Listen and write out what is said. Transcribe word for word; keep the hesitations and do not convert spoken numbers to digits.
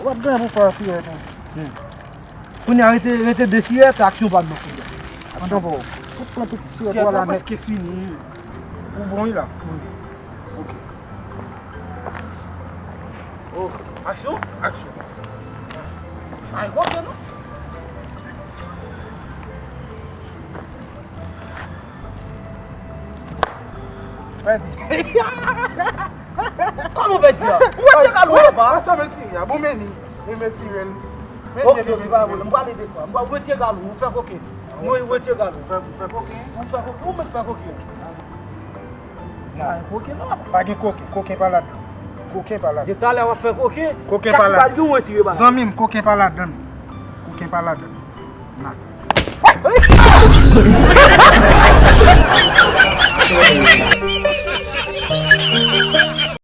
Ou pa t gen pou fè sirèt, non. Kounye a rete, rete de sirèt, aksyon pa m nan kounye a. Aksyon pa w. Ou pran tout sirèt ou ala nèt. Sirèt la prèske fini. Ou bon, wi la. Wi. Ok. Oh, aksyon? Aksyon. Ay, kote non? Pèdi. Kòman pèdi a? Ou wè ti galon an pa? Sa mwen tire a. Bon, men ni. Men men tire l. Ok, ok, pa pwoblèm. M prale de fwa. M prale de fwa. M prale de fwa. Ou fè koke. Mwen, ou retire galon. Ou fè, ou fè koken? Ou fè koken, ou mèt fè koken. Ay, koken non. Pa gen koken, koken pa ladan. Koken pa ladan. Depi talè w ap fè koken. Koken pa ladan. Chak ou pral gen, ou retire bagay. Zanmi m, koken pa ladan. Koken pa ladan. Na.